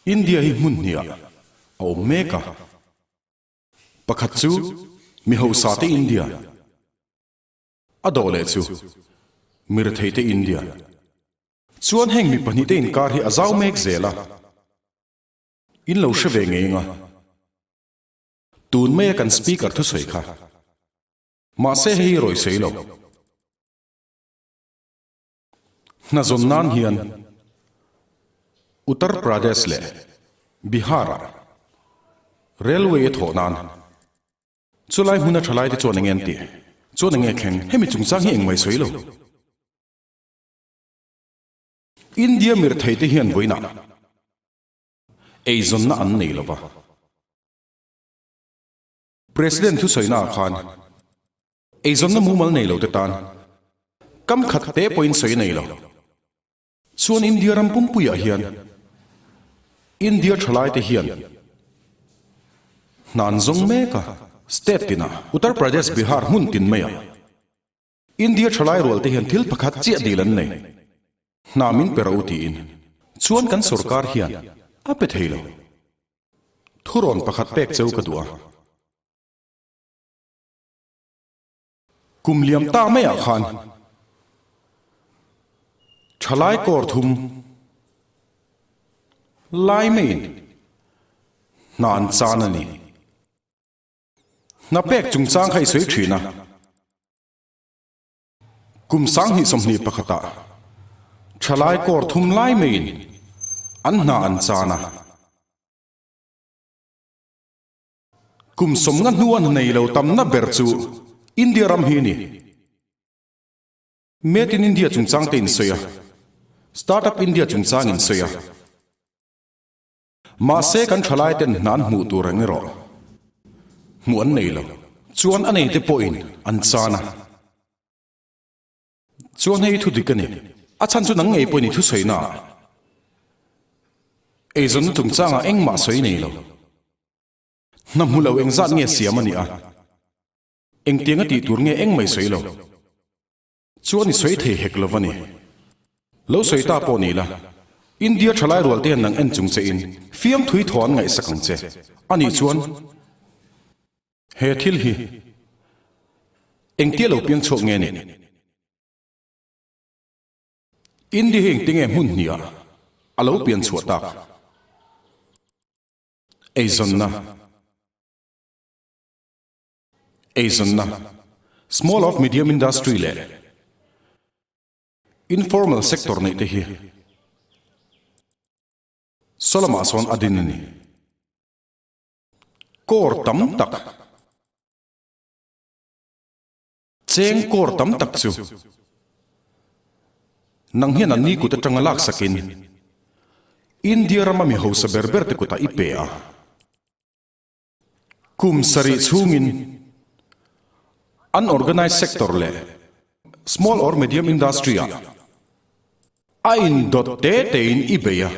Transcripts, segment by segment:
India hi hmun hniah a awm mek a. Pakhat chu mi hausa te India, a dawh leh chu mi rethei te India. Chuan heng mi pahnih te inkar hi a zau mek zel a, in lo hre ve ngei anga tun maia kan Speaker thusawi kha. Mahse hei hi rawi sawi lo. Hna zawn nan hian Uttar Pradesh leh Bihar-ah railway a thawh nan chulai hmuna thalaite chuan enge an tih? Chuan enge thleng? Hemi chungchang hi engmai sawi lo. India mirtheite hian vawiinah eizawnna an nei lova. President thusawiinaah khan eizawnna mumal nei lo te tan kam khat te pawhin sawi a nei lo. Chuan India ram pumpuiah hian India thalai te hian hna an zawng mek a, state tinah Uttar Pradesh, Bihar hmun tin maiah India thalai rual te hian thil pakhat chiah dil an nei, hna min pe rawh u tiin. Chuan kan sorkar hian a pe thei lo. Thurawn pakhat pek cheu ka duh a. Kum liam ta maiah khan thalai kawr thum lai maiin hna an chan a ni. Hna pek chungchang kha i sawi thin a. Kum 2021 ah thalai kawr thum lai maiin an hna an chan a. Kum 50 hnu an nei lo tamna ber chu India ram hi a ni. Made in India chungchang te in sawi a, Startup India chungchang in sawi a. Mahse kan thalai ten hna an hmuh tur ang erawh hmuh an nei lo. Chuan a neite pawhin an chan a. Chuan hei thu dik a ni. A chhan chu nang ngei pawhin i thusawi naah eizawnna chungchangah engmah sawi nei lo. Hna hmu lo engzat nge siam a nih a, engtiang a tih tur nge engmah i sawi lo. Chuan i sawi thei hek lo va ni. Lo sawi ta pawh ni la, India thalai rual te hian nang en chung che in fiamthui thaw an ngaihsak ang che. Anih chuan he thil hi engtia lo piang chhuak nge ni? India hi engtinge hmun hniah a lo pian chhuah tak? Eizawnna Eizawnna Small of Medium Industry leh Informal Sector neih te hi saw lamah sawn a din a ni. Kawr tam tak Cheng kawr tam tak chu nang hian an ni kut atanga laksakin India rama mi hausa ber ber te kutah i pe a. Kum sarih chhungin unorganised sector leh small or medium industry ah a indawt te tein i bei a.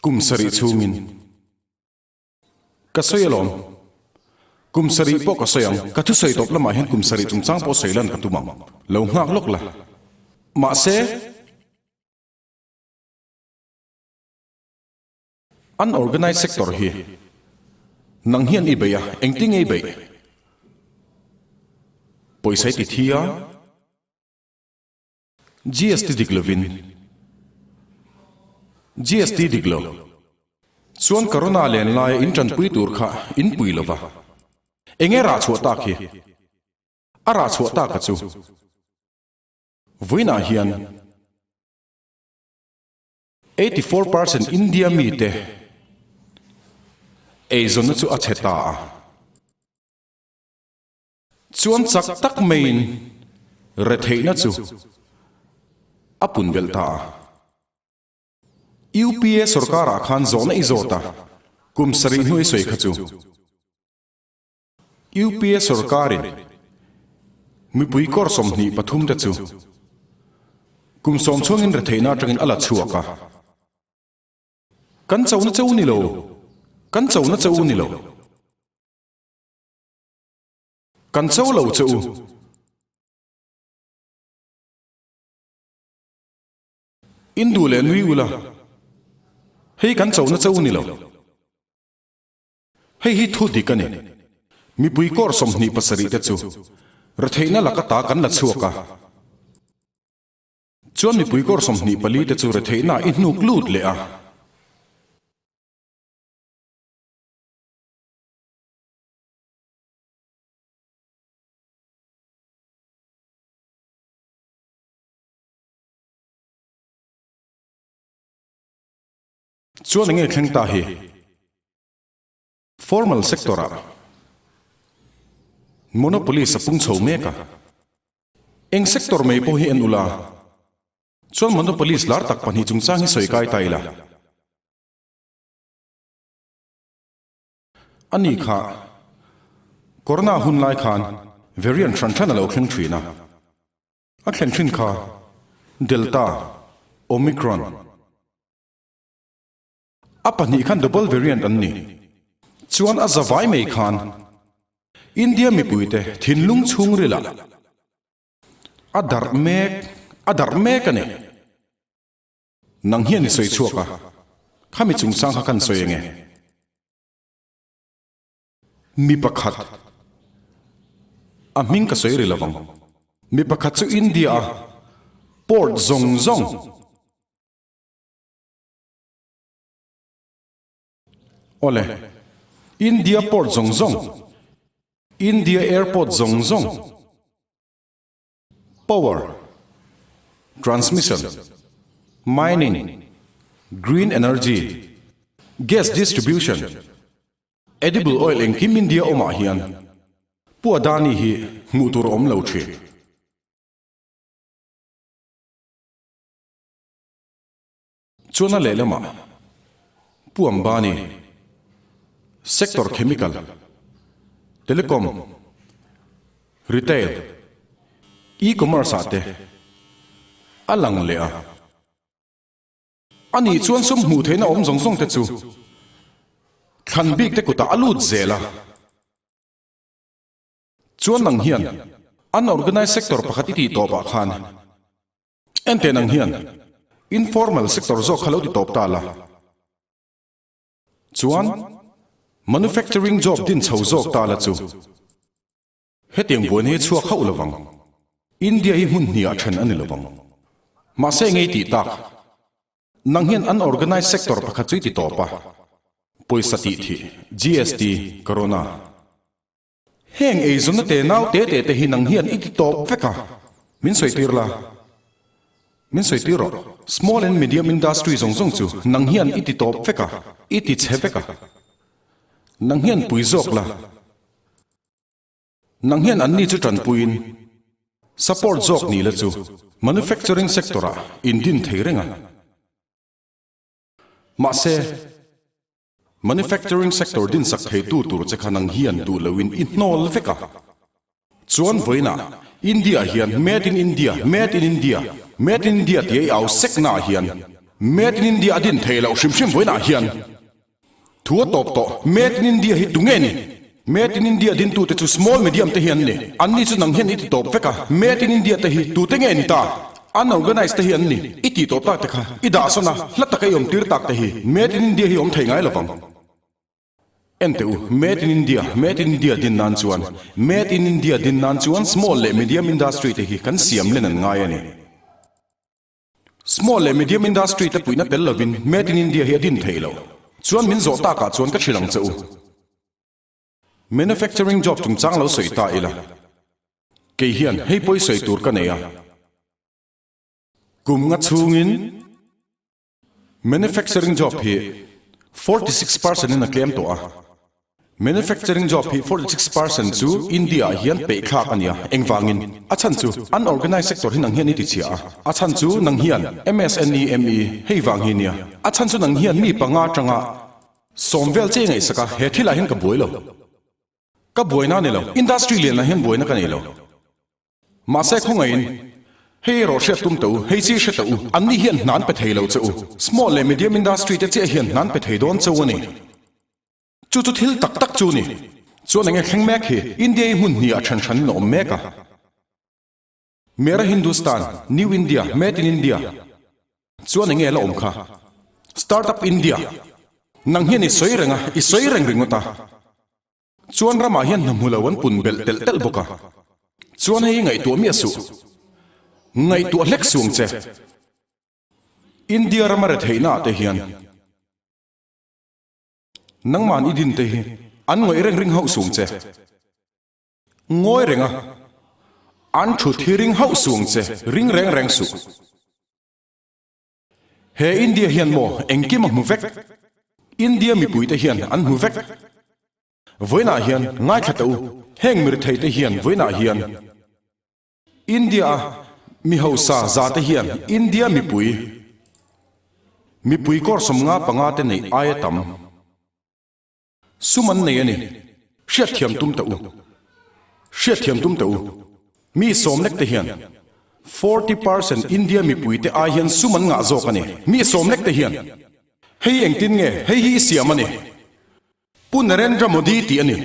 Kum sarih chhungin ka sawi alawm. Kum sarih pawh ka sawi ang. Ka thusawi tawp lamah hian kum sarih chungchang pawh sawi lan ka tum ang. Lo nghak lawk la. Mahse. Unorganised sector hi nang hian i beih a, engtin nge i beih? Pawisa i ti thi a, GST dik lovin, GST dik lo chuan corona len laia in tanpui tur kha in pui lova, enge rah chhuah tak hi? A rah chhuah tak a chu vawiinah hian. 84% India mite eizawnna chu a chhe ta a. Chuan chak tak maiin retheihna chu a pun belh ta a. UPA sorkarah khan zawhna i zawt a, kum sarih hnu i sawi kha chu. UPA sorkarin mipui kawr 23 te chu kum sawm chhuangin retheihna atangin a la chhuak a. Kan chona che u ni lo, kan chona che u ni lo. Kan cho lo che u. In duh leh nui ula, hei kan chohna cho ni lo. Hei hi thu dik a ni. Mipui kawr 27 te chu retheihna laka ta kan la chhuak a. Chuan mipui kawr 24 te chu retheihna i hnuk lut leh a. Chuan enge thleng ta hi? Formal sector ah monopolies a pung chho mek a. Eng sector mai pawh hi en ula, chuan monopolies lar tak pahnih chungchang hi sawi kai ta ila. A ni kha, Corona hun lai khan variant hran hran a lo thleng thin a. A thlen thin kha Delta, Omicron. A pahnih khan double variant an ni. Chuan a zavai mai khan India mipuite thinlung chhungrilah a darh mek a darh mek a ni. Nang hian i sawi chhuak a, khami chungchang kha kan sawi enge? Mi pakhat, a hming ka sawi ri lovang, mi pakhat chu India a port zawng zawng, Awle, India port zawng zawng, India airport zawng zawng, power, transmission, mining, green energy, gas distribution, edible oil engkim India awmah hian Pu Adani hi hmuh tur a awm lo thin. Chuan a lehlamah Pu Ambani, Sector Chemical, Telecom, Retail, E-commerce ah te a lang leh a. Ani chuan sum hmuh theihna awm zawng zawng te chu thlan bik te kutah a lut zel a. Chuan nang hian unorganized sector pakhat i tih tawpah khan Enteh nang hian informal sector zawk kha lo ti tawp ta la. Chuan manufacturing job din chho zawk ta la chu hetiang buaina hi chhuak hauh lovang. India hi hmun hniah then a ni lovang. Mahse ngei tih tak. Nang hian unorganized sector pakhat chu i ti tawp a. Pawisa tih thih, GST, Corona. Heng eizawnna te nau te te te hi nang hian i ti tawp vek a, min sawi tir la. Min sawi tir rawh. Small and medium industry zawng zawng chu nang hian i ti tawp vek a, i ti chhe vek a. Nang hian pui zawk la. Nang hian anni chu tanpuiin support zawk ni la chu manufacturing sector ah in din thei reng a. Mahse. Manufacturing sector dinsak theitu tur che kha nang hian duh loin i hnawl vek a. Chuan vawiinah India hian Made in India, Made in India, Made in India tia i au sekna ah hian Made in India a din thei loh hrim hrim vawiinah hian thu a tawp tawh. Made in India hi tunge ni? Made in India dintute chu small medium te hi an ni. Anni chu nang hian i ti tawp vek a. Made in India te hi tute nge ni ta? Unorganized te hi an ni. I tih tawh tak te kha i dah sawn a, hla taka i awm tir tak te hi Made in India hi awm thei ngai lovang. Enteh u, Made in India, Made in India din nan chuan, Made in India din nan chuan small leh medium industry te hi kan siam len an ngai a ni. Small leh medium industry te puihna tel lovin Made in India hi a din thei lo. Chuan min zawh takah chuan ka hrilh ang che u. Manufacturing job chungchang lo sawi ta ila, kei hian hei pawi sawi tur ka nei a. Kum nga chhungin manufacturing job hi 46 percent in a tlem tawh a. Manufacturing job hi 46 percent chu India ah hian peih thlak a ni a, engvangin? A chhan chu unorganized sector hi nang hian i ti chhia a, a chhan chu nang hian MSNE, ME hei vang hi nia, a chhan chu nang hian mi panga atanga Sawm vel che i ngaihsak a, he thilah hian ka buai lo. Ka buaina a ni lo, industry lianah hian buaina ka nei lo. Mahse khawngaihin, hei erawh hriat tum teh u, hei chi hre teh u, anni hian hna an pe thei lo che u. Small leh medium industry te chiah hian hna an pe thei dawn cheu a ni. Chu chu thil tak tak chu ni. Chuan enge thleng mek hi, India hi hmun hnih ah then hranin a awm mek a. Mera Hindustan, New India, Made in India. Chuan enge la awm kha? Startup India. Nang hian i sawi reng a, i sawi reng ringawt a. Chuan ramah hian hna hmu lo an pun belh telh telh bawk a. Chuan hei hi ngaihtuah miah suh. Ngaihtuah hlek suang che. India rama retheihna ah te hian nangman i din te hi an ngawih reng ring hauh suang che. Ngawi reng a, an thut hi ring hauh suang che, ring reng reng suh. He India hian maw engkim a hmu vek? India mipuite hian an hmu vek. Vawiinah hian ngaithla teh u, heng mirthei te hian vawiinah hian India a mi hausa za te hian India mipui mipui kawr 55 te neih aia tam Sum an nei a ni. Hriatthiam tum teh u. Hriatthiam tum teh u. Mi sawmlek te hian 40 percent India mipui te ai hian sum an ngah zawk a ni. Mi sawmlek te hian. Hei engtin nge hei hi i siam a ni? Pu Narendra Modi tih a ni.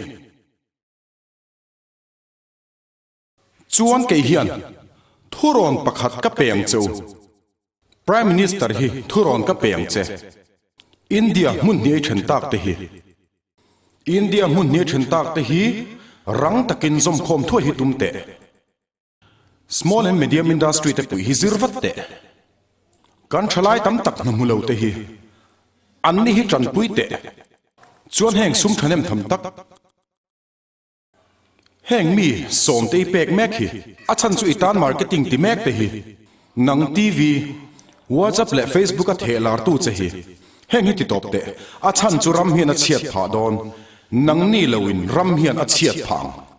Chuan kei hian thurawn pakhat ka pe ang che u. Prime Minister hi thurawn ka pe ang che. India hmun hniai then tak te hi India hmun hniai then tak te hi rang takin zawmkhawm thuai hi tum teh. Small and Medium Industry te puih hi zir vat teh. Kan thalai tam tak hna hmu lo te hi an ni hi tanpui teh. Chuan heng sum thahnem tham tak. Heng mi sawmte i pek mek hi a chhan chu i tan marketing ti mek te hi nang TV, WhatsApp leh Facebook a theh lar tu che hi heng hi ti tawp teh a chhan chu ram hian a chhiat phah dawn nang ni lo in ram hian a chhiat phah ang.